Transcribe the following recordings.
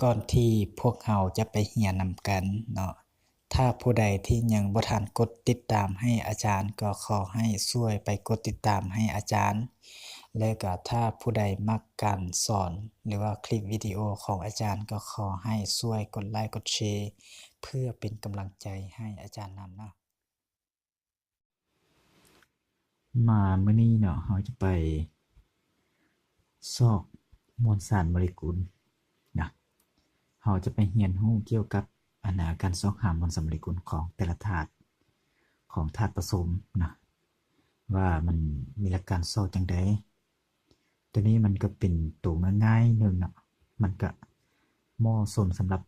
ກ່ອນທີ່ພວກເຮົາຈະໄປຮຽນນຳກັນເນາະ, ຖ້າຜູ້ໃດທີ່ຍັງບໍ່ທັນກົດຕິດຕາມໃຫ້ອາຈານ ກໍຂໍໃຫ້ຊ່ວຍໄປກົດຕິດຕາມໃຫ້ອາຈານ, ແລະ ກໍຖ້າຜູ້ໃດມັກການສອນ ຫຼືວ່າຄລິບວິດີໂອຂອງອາຈານ ກໍຂໍໃຫ້ຊ່ວຍກົດໄລກ໌ ກົດແຊ ເພື່ອເປັນກຳລັງໃຈໃຫ້ອາຈານນຳເນາະ. ມາມື້ນີ້ເນາະ ເຮົາຈະໄປຊອກມວນສານໂມເລກຸນນະ. ເຮົາຈະໄປຮຽນຮູ້ກ່ຽວກັບ ອັນນາ ການຊອກຫາມວນສານໂມເລກຸນຂອງແຕ່ລະທາດ ຂອງທາດປະສົມນະ ວ່າມັນມີຫຼັກການຊອກຈັ່ງໃດ. ໂຕນີ້ມັນກໍເປັນໂຕງ່າຍໆໜຶ່ງເນາະ, ມັນກະເໝາະສົມສຳລັບ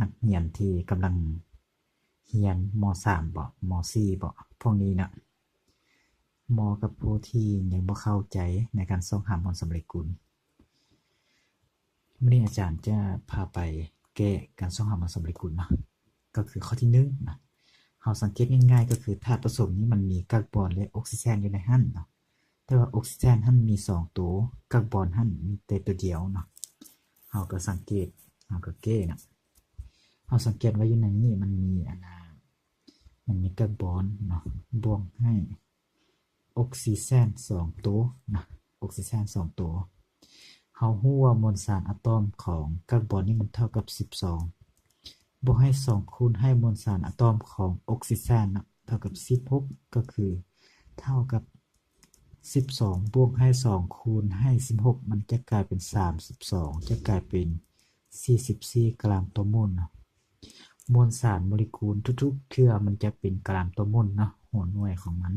ນັກຮຽນທີ່ກຳລັງຮຽນ ມໍສາມບໍ ມໍສີ່ບໍ ພວກນີ້ເນາະ, ເໝາະກັບຜູ້ທີ່ຍັງບໍ່ເຂົ້າໃຈໃນການຊອກຫາມວນສານໂມເລກຸນ. ມື້ນີ້ອາຈານຈະພາໄປແກ້ການຊອກຫາມວນສານໂມເລກຸນເນາະ, ກໍຄືຂໍ້ທີໜຶ່ງນະ, ເຮົາສັງເກດງ່າຍໆ ກໍຄືທາດປະສົມນີ້ມັນມີກາກບອນ ແລະ ອົກຊີແຊນຢູ່ໃນຫັ້ນເນາະ. ແຕ່ວ່າອົກຊີແຊນຫັ້ນມີສອງໂຕ, ກາກບອນຫັ້ນມີແຕ່ໂຕດຽວເນາະ. ເຮົາກໍສັງເກດ, ເຮົາກໍແກ້ນະ. ເຮົາສັງເກດວ່າຢູ່ໃນນີ້ມັນມີ ອັນນາ ມັນມີກາກບອນເນາະ ບວກໃຫ້ອົກຊີແຊນສອງໂຕນະ, ອົກຊີແຊນສອງໂຕ. ເຮົາຮູ້ວ່າມວນສານອາຕອມຂອງກາກບອນນີ້ມັນເທົ່າກັບສິບສອງ ບວກໃຫ້ສອງຄູນໃຫ້ມວນສານອາຕອມຂອງອົກຊີແຊນນະ ເທົ່າກັບສິບຫົກ ກໍຄືເທົ່າກັບສິບສອງບວກໃຫ້ສອງຄູນໃຫ້ສິບຫົກ ມັນຈະກາຍເປັນສາມສິບສອງ ຈະກາຍເປັນສີ່ສິບສີ່ກຣາມຕໍ່ໂມນເນາະ. ມວນສານໂມເລກຸນທຸກໆເທື່ອມັນຈະເປັນກຣາມຕໍ່ໂມນເນາະ ຫົວໜ່ວຍຂອງມັນ.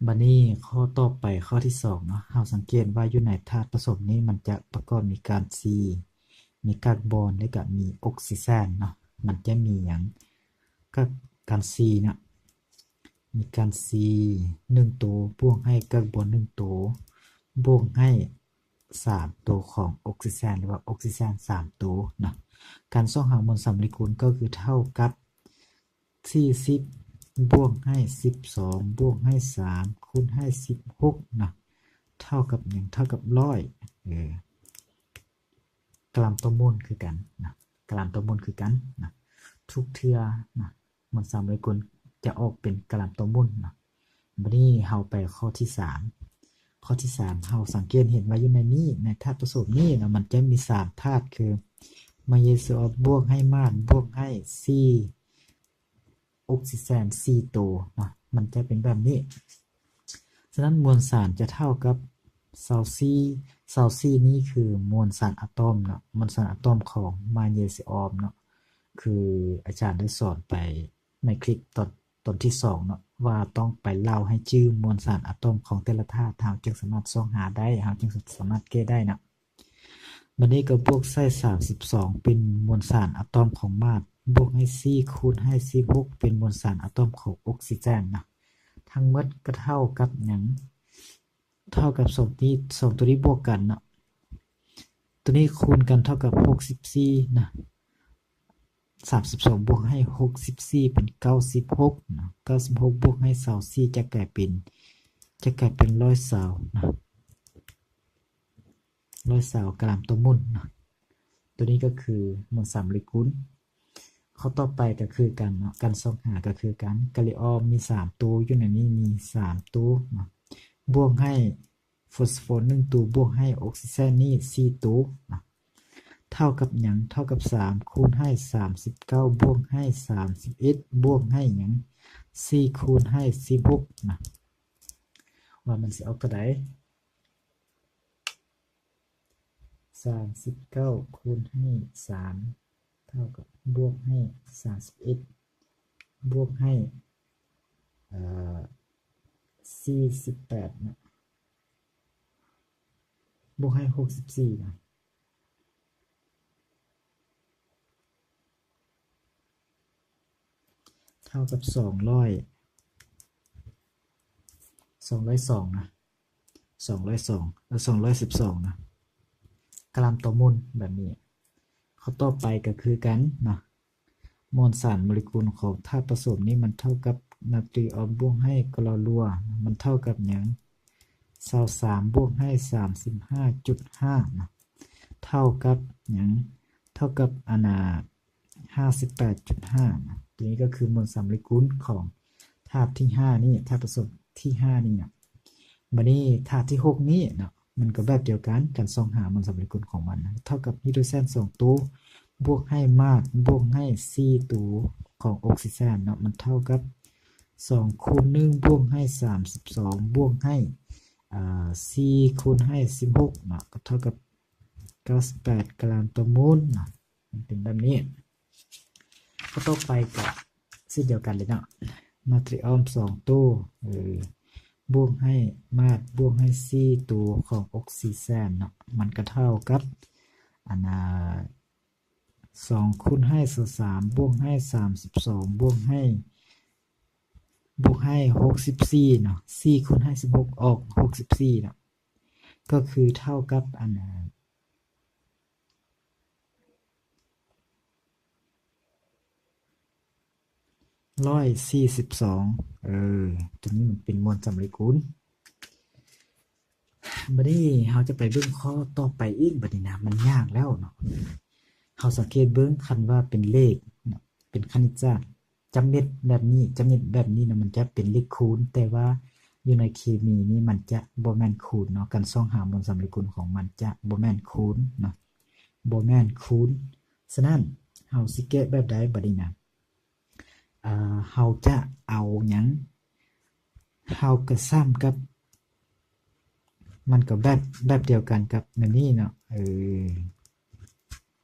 ບັດນີ້ຂໍ້ຕໍ່ໄປ ຂໍ້ທີສອງເນາະ, ເຮົາສັງເກດວ່າຢູ່ໃນທາດປະສົມນີ້ມັນຈະປະກອບມີການຊີ ມີກາກບອນ ແລະ ກະມີອົກຊີແຊນເນາະ. ມັນຈະມີຫຍັງ? ກາກ ການຊີເນາະ, ມີການຊີໜຶ່ງໂຕ ບວກໃຫ້ກາກບອນໜຶ່ງໂຕ ບວກໃຫ້ສາມໂຕຂອງອົກຊີແຊນ ຫຼືວ່າອົກຊີແຊນສາມໂຕເນາະ. ການຊອກຫາມວນສານໂມເລກຸນກໍຄືເທົ່າກັບ ສີ່ສິບ ບວກໃຫ້ສິບສອງ ບວກໃຫ້ສາມ ຄູນໃຫ້ສິບຫົກນະ ເທົ່າກັບຫຍັງ? ເທົ່າກັບຮ້ອຍ ເອີ ກຣາມຕໍ່ໂມນຄືກັນນະ, ກຣາມຕໍ່ໂມນຄືກັນນະ. ທຸກເທື່ອນະ ມວນສານໂມເລກຸນຈະອອກເປັນກຣາມຕໍ່ໂມນນະ. ບັດນີ້ເຮົາໄປຂໍ້ທີສາມ. ຂໍ້ທີສາມ ເຮົາສັງເກດເຫັນວ່າຢູ່ໃນນີ້ ໃນທາດປະສົມນີ້ນະ ມັນຈະມີສາມທາດ ຄື ມາເຍຊີອອມ ບວກໃຫ້ມາດ ບວກໃຫ້ຊີ ອົກຊີແຊນສີ່ໂຕເນາະ, ມັນຈະເປັນແບບນີ້. ສະນັ້ນ ມວນສານຈະເທົ່າກັບຊາວສີ່, ຊາວສີ່ນີ້ຄືມວນສານອາຕອມເນາະ, ມວນສານອາຕອມຂອງມາເຍຊີອອມເນາະ, ຄືອາຈານໄດ້ສອນໄປໃນຄລິບຕອນ ຕອນທີສອງເນາະ ວ່າຕ້ອງໄປເລົ່າໃຫ້ຈື່ມວນສານອາຕອມຂອງແຕ່ລະທາດ ເຮົາຈຶ່ງສາມາດຊອກຫາໄດ້, ເຮົາຈຶ່ງສາມາດແກ້ໄດ້ເນາະ. ບັດນີ້ກໍບວກໃສ່ສາມສິບສອງ ເປັນມວນສານອາຕອມຂອງມາດ, ບວກໃຫ້ສີ່ຄູນໃຫ້ສິບຫົກ ເປັນມວນສານອາຕອມຂອງອົກຊີແຈນນະ. ທັງໝົດກໍເທົ່າກັບຫຍັງ? ເທົ່າກັບສອງທີ່ ສອງຕົວນີ້ບວກກັນເນາະ, ຕົວນີ້ຄູນກັນເທົ່າກັບຫົກສິບສີ່ນະ. ສາມສິບສອງບວກໃຫ້ຫົກສິບສີ່ເປັນເກົ້າສິບຫົກນະ, ເກົ້າສິບຫົກບວກໃຫ້ຊາວສີ່ຈະກາຍເປັນ ຈະກາຍເປັນຮ້ອຍຊາວນະ, ຮ້ອຍຊາວກຣາມຕໍ່ໂມນນະ. ຕົວນີ້ກໍຄືມວນສານໂມເລກຸນ. ຂໍ້ຕໍ່ໄປກໍຄືກັນເນາະ, ການຊອກຫາກໍຄືກັນ. ກາລີອອມມີສາມໂຕ, ຢູ່ໃນນີ້ມີສາມໂຕເນາະ, ບວກໃຫ້ ຟໍສຟໍໜຶ່ງໂຕ ບວກໃຫ້ອົກຊີແຈນນີ້ສີ່ໂຕນະ ເທົ່າກັບຫຍັງ? ເທົ່າກັບສາມຄູນໃຫ້ສາມສິບເກົ້າ ບວກໃຫ້ສາມສິບເອັດ ບວກໃຫ້ຫຍັງ? ສີ່ຄູນໃຫ້ສິບຫົກນະ. ວ່າມັນຊິອອກເທົ່າໃດ? ສາມສິບເກົ້າຄູນໃຫ້ສາມ ເທົ່າກັບ ບວກໃຫ້ສາມສິບເອັດ ບວກໃຫ້ ເອີ ສີ່ສິບແປດນະ ບວກໃຫ້ຫົກສິບສີ່ນະ ເທົ່າກັບສອງຮ້ອຍ ສອງຮ້ອຍສອງນະ ສອງຮ້ອຍສອງ ເອີ ສອງຮ້ອຍສິບສອງນະ ກຣາມຕໍ່ໂມນແບບນີ້. ຂໍ້ຕໍ່ໄປກໍຄືກັນເນາະ, ມວນສານໂມເລກຸນຂອງທາດປະສົມນີ້ ມັນເທົ່າກັບນາຕຣີອອມບວກໃຫ້ກລໍລົວ ມັນເທົ່າກັບຫຍັງ? ຊາວສາມບວກໃຫ້ສາມສິບຫ້າຈຸດຫ້ານະ ເທົ່າກັບຫຍັງ? ເທົ່າກັບ ອັນນ່າ ຫ້າສິບແປດຈຸດຫ້ານະ. ຕົວນີ້ກໍຄືມວນສຳເລັດຄູນຂອງທາດທີຫ້ານີ້ ທາດປະສົມທີຫ້ານີ້ນະ. ບາດນີ້ທາດທີຫົກນີ້ເນາະ ມັນກໍແບບດຽວກັນ, ການຊອກຫາມວນສຳເລັດຄູນຂອງມັນນະ ເທົ່າກັບຮີໂດຣແຊນສອງໂຕ ບວກໃຫ້ມາດ ບວກໃຫ້ສີ່ໂຕຂອງອົກຊີແຊນເນາະ ມັນເທົ່າກັບສອງຄູນໜຶ່ງ ບວກໃຫ້ສາມສິບສອງ ບວກໃຫ້ ອ່າ ສີ່ຄູນໃຫ້ສິບຫົກເນາະ ກໍເທົ່າກັບເກົ້າສິບແປດກຣາມຕໍ່ໂມນເນາະ. ມັນເປັນແບບນີ້. ຂໍ້ຕໍ່ໄປກໍເຊັ່ນດຽວກັນເລີຍເນາະ, ນາຕຣີອອມສອງໂຕ ເອີ ບວກໃຫ້ມາດ ບວກໃຫ້ສີ່ໂຕຂອງອົກຊີແຊນເນາະ ມັນກໍເທົ່າກັບ ອັນນ່າ ສອງຄູນໃຫ້ຊາວສາມ ບວກໃຫ້ສາມສິບສອງ ບວກໃຫ້ ບວກໃຫ້ຫົກສິບສີ່ເນາະ, ສີ່ຄູນໃຫ້ສິບຫົກອອກຫົກສິບສີ່ເນາະ ກໍຄືເທົ່າກັບ ອັນນ່າ ຮ້ອຍສີ່ສິບສອງ. ເອີ ຕົວນີ້ມັນເປັນມວນສຳເລັດຄູນ. ບາດນີ້ເຮົາຈະໄປເບິ່ງຂໍ້ຕໍ່ໄປອີກ. ບາດນີ້ນະ ມັນຍາກແລ້ວເນາະ. ເຮົາສັງເກດເບິ່ງ ຄັນວ່າເປັນເລກເນາະ ເປັນຄະນິດສາດ ຈຳເມັດແບບນີ້ ຈຳເມັດແບບນີ້ນະ ມັນຈະເປັນເລກຄູນ, ແຕ່ວ່າຢູ່ໃນເຄມີນີ້ ມັນຈະບໍ່ແມ່ນຄູນເນາະ, ການຊອກຫາມວນສຳເລັດຄູນຂອງມັນຈະບໍ່ແມ່ນຄູນເນາະ ບໍ່ແມ່ນຄູນ. ສະນັ້ນ ເຮົາຊິແກະແບບໃດບາດນີ້ນະ? ເຮົາຈະເອົາຫຍັງ? ເຮົາກໍຊ້ຳກັບ ມັນກໍແບບ ແບບດຽວກັນກັບແນວນີ້ເນາະ ເອີ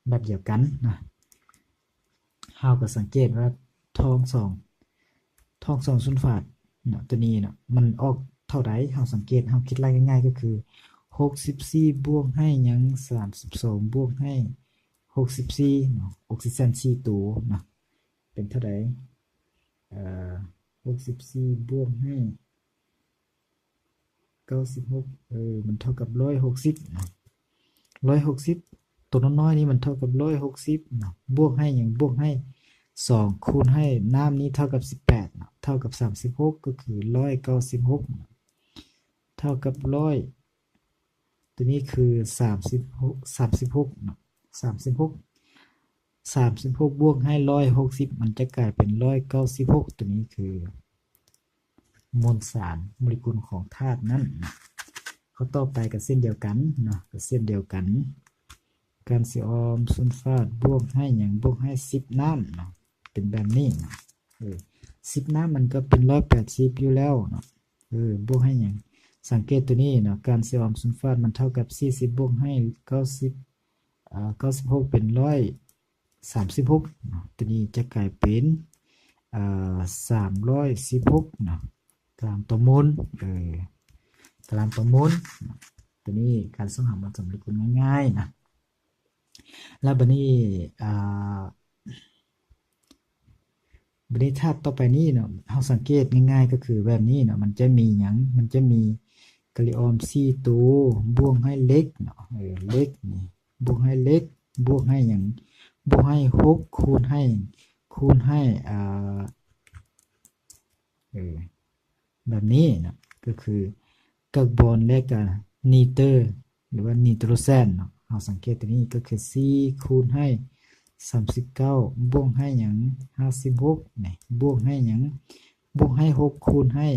ແບບດຽວກັນນະ. ເຮົາກໍສັງເກດວ່າທອງສອງ ທອງສອງສູນຟາດເນາະ ຕົວນີ້ເນາະ ມັນອອກເທົ່າໃດ? ເຮົາສັງເກດ ເຮົາຄິດໄລ່ງ່າຍໆ ກໍຄືຫົກສິບສີ່ບວກໃຫ້ຫຍັງ ສາມສິບສອງບວກໃຫ້ຫົກສິບສີ່ເນາະ ອົກຊີແຊນສີ່ໂຕເນາະ ເປັນເທົ່າໃດ? ເອີ ຫົກສິບສີ່ບວກໃຫ້ ເກົ້າສິບຫົກ ເອີ ມັນເທົ່າກັບຮ້ອຍຫົກສິບເນາະ ຮ້ອຍຫົກສິບ ຕົວນ້ອຍໆນີ້ມັນເທົ່າກັບຮ້ອຍຫົກສິບເນາະ ບວກໃຫ້ຫຍັງ? ບວກໃຫ້ສອງຄູນໃຫ້ນ້ຳນີ້ເທົ່າກັບສິບແປດເນາະ ເທົ່າກັບສາມສິບຫົກ ກໍຄືຮ້ອຍເກົ້າສິບຫົກເນາະ ເທົ່າກັບຮ້ອຍ ຕົວນີ້ຄືສາມສິບຫົກ ສາມສິບຫົກເນາະ ສາມສິບຫົກ ສາມສິບຫົກບວກໃຫ້ຮ້ອຍຫົກສິບ ມັນຈະກາຍເປັນຮ້ອຍເກົ້າສິບຫົກ ຕົວນີ້ຄື ມວນສານໂມເລກຸນຂອງທາດນັ້ນນະ. ຂໍ້ຕໍ່ໄປກໍເຊັ່ນດຽວກັນເນາະ ກໍເຊັ່ນດຽວກັນ ການຊີອອມຊູນຟາດບວກໃຫ້ຫຍັງ? ບວກໃຫ້ສິບນ້ຳເນາະ ເປັນແບບນີ້ເນາະ ເອີ ສິບນ້ຳມັນກໍເປັນຮ້ອຍແປດສິບຢູ່ແລ້ວເນາະ ເອີ ບວກໃຫ້ຫຍັງ? ສັງເກດຕົວນີ້ເນາະ ການຊີອອມຊູນຟາດມັນເທົ່າກັບສີ່ສິບບວກໃຫ້ເກົ້າສິບ ເອີ ເກົ້າສິບຫົກເປັນຮ້ອຍ ສາມສິບຫົກເນາະ ຕົວນີ້ຈະກາຍເປັນ ເອີ ສາມຮ້ອຍສິບຫົກເນາະ ກຣາມຕໍ່ໂມນ ເອີ ກຣາມຕໍ່ໂມນ. ຕົວນີ້ການຊອກຫາມວນສຳເລັດຄູນງ່າຍໆນະ. ແລ້ວບາດນີ້ ອ່າ ບາດນີ້ທາດຕໍ່ໄປນີ້ເນາະ ເຮົາສັງເກດງ່າຍໆກໍຄືແບບນີ້ເນາະ ມັນຈະມີຫຍັງ? ມັນຈະມີກາລີອອມສີ່ໂຕ ບວກໃຫ້ເຫຼັກເນາະ ເອີ ເຫຼັກນີ້ ບວກໃຫ້ເຫຼັກ ບວກໃຫ້ຫຍັງ? ບວກໃຫ້ຫົກຄູນໃຫ້ ຄູນໃຫ້ ອ່າ ເອີ ແບບນີ້ນະ ກໍຄືກາກບອນ ແລະກະນີເຕີ ຫຼືວ່ານີໂຕຣເຊນເນາະ. ເຮົາສັງເກດຕົວນີ້ກໍຄືສີ່ຄູນໃຫ້ສາມສິບເກົ້າ ບວກໃຫ້ຫຍັງ? ຫ້າສິບຫົກ ນີ້ ບວກໃຫ້ຫຍັງ? ບວກໃຫ້ຫົກຄູນໃຫ້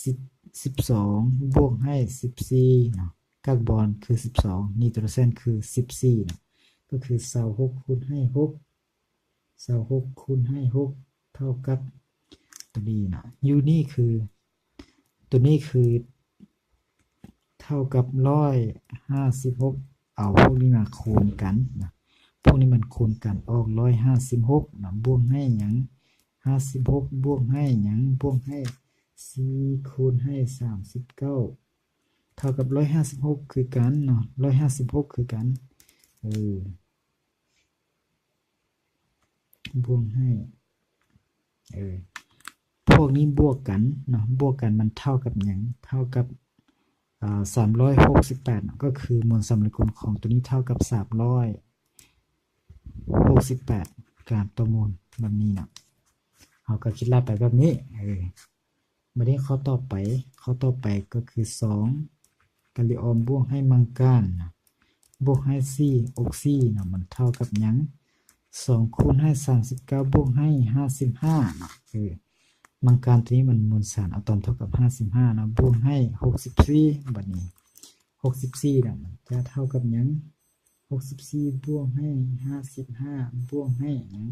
ສິບ ສິບສອງ ບວກໃຫ້ສິບສີ່ເນາະ. ກາກບອນຄືສິບສອງ ນີໂຕຣເຊນຄືສິບສີ່ເນາະ ກໍຄືຊາວຫົກຄູນໃຫ້ຫົກ ຊາວຫົກຄູນໃຫ້ຫົກເທົ່າກັບຕົວນີ້ເນາະ ຢູ່ນີ້ຄື ຕົວນີ້ຄືເທົ່າກັບຮ້ອຍຫ້າສິບຫົກ ເອົາພວກນີ້ມາຄູນກັນນະ ພວກນີ້ມັນຄູນກັນອອກຮ້ອຍຫ້າສິບຫົກເນາະ ບວກໃຫ້ຫຍັງ? ຫ້າສິບຫົກບວກໃຫ້ຫຍັງ? ບວກໃຫ້ສີ່ຄູນໃຫ້ສາມສິບເກົ້າ ເທົ່າກັບຮ້ອຍຫ້າສິບຫົກຄືກັນເນາະ ຮ້ອຍຫ້າສິບຫົກຄືກັນ ເອີ ບວກໃຫ້ ເອີ ພວກນີ້ບວກກັນເນາະ ບວກກັນມັນເທົ່າກັບຫຍັງ? ເທົ່າກັບ ເອີ ສາມຮ້ອຍຫົກສິບແປດເນາະ ກໍຄືມວນສຳເລັດຄູນຂອງຕົວນີ້ເທົ່າກັບສາມຮ້ອຍຫົກສິບແປດກຣາມຕໍ່ໂມນ ແບບນີ້ເນາະ ເຮົາກໍຄິດໄລ່ໄປແບບນີ້ ເອີ. ບາດນີ້ຂໍ້ຕໍ່ໄປ ຂໍ້ຕໍ່ໄປກໍຄືສອງ ກາລີອອມບວກໃຫ້ມັງການນະ ບວກໃຫ້ສີ່ ອົກສີ່ເນາະ ມັນເທົ່າກັບຫຍັງ? ສອງຄູນໃຫ້ສາມສິບເກົ້າ ບວກໃຫ້ຫ້າສິບຫ້າເນາະ. ເອີ ມັງການຕົວນີ້ມັນມວນສານອາຕອມເທົ່າກັບຫ້າສິບຫ້າເນາະ ບວກໃຫ້ຫົກສິບສີ່. ບັດນີ້ຫົກສິບສີ່ນະ ມັນຈະເທົ່າກັບຫຍັງ? ຫົກສິບສີ່ບວກໃຫ້ຫ້າສິບຫ້າ ບວກໃຫ້ຫຍັງ?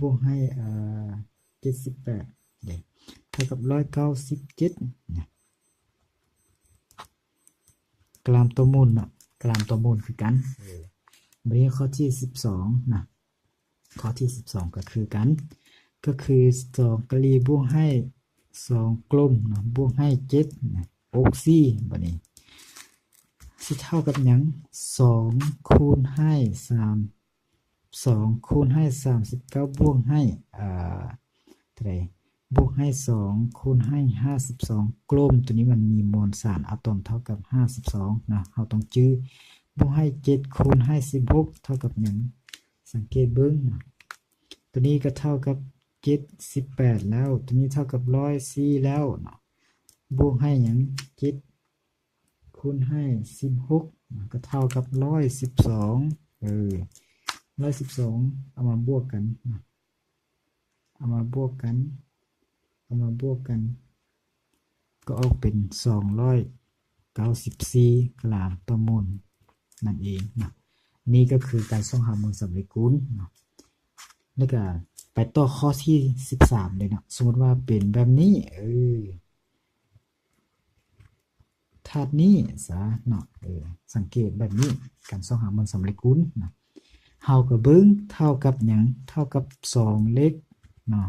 ບວກໃຫ້ ເອີ ເຈັດສິບແປດເດ້ ເທົ່າກັບຮ້ອຍເກົ້າສິບເຈັດນະ ກຣາມຕໍ່ໂມນເນາະ ກຣາມຕໍ່ໂມນຄືກັນ. ເອີ ບັດນີ້ຂໍ້ທີສິບສອງນະ ຂໍ້ທີສິບສອງກໍຄືກັນ ກໍຄືສອງກະລີບວກໃຫ້ສອງກົມເນາະ ບວກໃຫ້ເຈັດນະ ອົກສີ່. ບັດນີ້ຊິເທົ່າກັບຫຍັງ? ສອງຄູນໃຫ້ສາມ ສອງຄູນໃຫ້ສາມສິບເກົ້າ ບວກໃຫ້ ເອີ ເທົ່າໃດ? ບວກໃຫ້ສອງຄູນໃຫ້ຫ້າສິບສອງ ກົມ ຕົວນີ້ມັນມີມວນສານອາຕອມເທົ່າກັບຫ້າສິບສອງນະ ເຮົາຕ້ອງຈື່ ບວກໃຫ້ເຈັດຄູນໃຫ້ສິບຫົກເທົ່າກັບຫຍັງ? ສັງເກດເບິ່ງນະ ຕົວນີ້ກໍເທົ່າກັບເຈັດສິບແປດແລ້ວ ຕົວນີ້ເທົ່າກັບຮ້ອຍສີ່ແລ້ວເນາະ ບວກໃຫ້ຫຍັງ? ເຈັດຄູນໃຫ້ສິບຫົກນະ ກໍເທົ່າກັບຮ້ອຍສິບສອງ. ເອີ ຮ້ອຍສິບສອງເອົາມາບວກກັນນະ ເອົາມາບວກກັນ ເອົາມາບວກກັນ ກໍອອກເປັນສອງຮ້ອຍເກົ້າສິບສີ່ກຣາມຕໍ່ໂມນນັ້ນເອງນະ. ນີ້ກໍຄືການຊອກຫາມວນສຳລີຄູນເນາະ. ແລ້ວກໍໄປຕໍ່ຂໍ້ທີສິບສາມເລີຍເນາະ. ສົມມຸດວ່າເປັນແບບນີ້ ເອີ ທາດນີ້ຊະເນາະ ເອີ ສັງເກດແບບນີ້ ການຊອກຫາມວນສຳລີຄູນນະ ເຮົາກໍເບິ່ງເທົ່າກັບຫຍັງ? ເທົ່າກັບສອງເຫຼັກເນາະ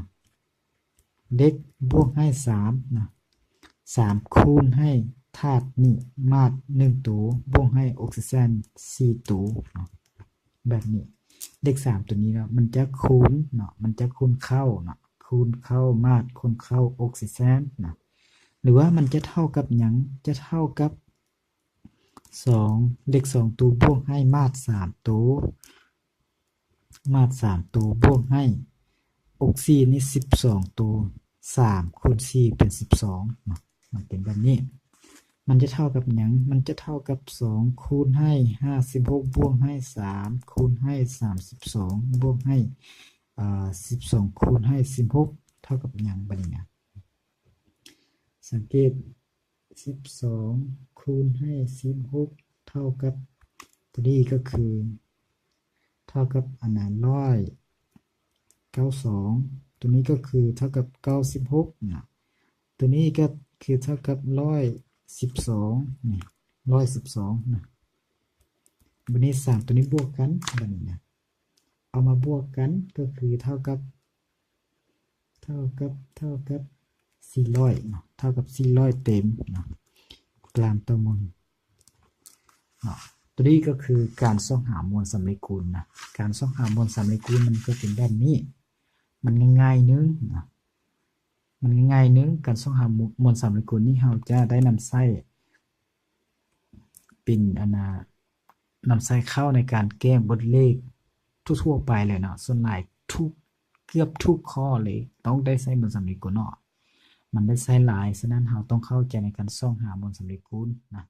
ເຫຼັກບວກໃຫ້ສາມນະ ສາມຄູນໃຫ້ທາດນີ້ມາດໜຶ່ງໂຕ ບວກໃຫ້ອົກຊີແຊນສີ່ໂຕເນາະ. ແບບນີ້ ເຫຼັກສາມຕົວນີ້ເນາະ ມັນຈະຄູນເນາະ ມັນຈະຄູນເຄົ້າເນາະ ຄູນເຄົ້າມາດຄູນເຄົ້າອົກຊີແຊນນະ ຫຼືວ່າມັນຈະເທົ່າກັບຫຍັງ? ຈະເທົ່າກັບສອງ ເຫຼັກສອງໂຕບວກໃຫ້ມາດສາມໂຕ ມາດສາມໂຕບວກໃຫ້ອົກຊີນີ້ສິບສອງໂຕ ສາມຄູນສີ່ເປັນສິບສອງເນາະ ມັນເປັນແບບນີ້. ມັນຈະເທົ່າກັບຫຍັງ? ມັນຈະເທົ່າກັບສອງຄູນໃຫ້ຫ້າສິບຫົກ ບວກໃຫ້ສາມຄູນໃຫ້ສາມສິບສອງ ບວກໃຫ້ ເອີ ສິບສອງຄູນໃຫ້ສິບຫົກ ເທົ່າກັບຫຍັງ? ບັດນີ້ນະ ສັງເກດ ສິບສອງຄູນໃຫ້ສິບຫົກ ເທົ່າກັບ ຕົວນີ້ກໍຄື ເທົ່າກັບອັນນັ້ນ ຮ້ອຍເກົ້າສິບສອງ ຕົວນີ້ກໍຄືເທົ່າກັບເກົ້າສິບຫົກນະ ຕົວນີ້ກໍຄືເທົ່າກັບຮ້ອຍສິບສອງນີ້ ຮ້ອຍສິບສອງນະ. ບັດນີ້ສາມຕົວນີ້ບວກກັນ ບັດນີ້ນະ ເອົາມາບວກກັນກໍຄືເທົ່າກັບ ເທົ່າກັບ ເທົ່າກັບສີ່ຮ້ອຍເນາະ ເທົ່າກັບສີ່ຮ້ອຍເຕັມເນາະ ກຣາມຕໍ່ໂມນເນາະ. ຕົວນີ້ກໍຄືການຊອກຫາມວນສຳລີຄູນນະ ການຊອກຫາມວນສຳລີຄູນມັນກໍເປັນແບບນີ້ ມັນງ່າຍໆໜຶ່ງເນາະ ມັນງ່າຍໆໜຶ່ງ ການຊອກຫາມວນສຳລີຄູນນີ້ເຮົາຈະໄດ້ນຳໃຊ້ ເປັນອັນນ່າ ນຳໃຊ້ເຂົ້າໃນການແກ້ບົດເລກທົ່ວໆໄປແຫຼະເນາະ ສ່ວນຫຼາຍທຸກ ເກືອບທຸກຂໍ້ເລີຍ ຕ້ອງໄດ້ໃຊ້ມວນສຳລີຄູນເນາະ ມັນໄດ້ໃຊ້ຫຼາຍ ສະນັ້ນເຮົາຕ້ອງເຂົ້າໃຈໃນການຊອກຫາມວນສຳລີຄູນນະ.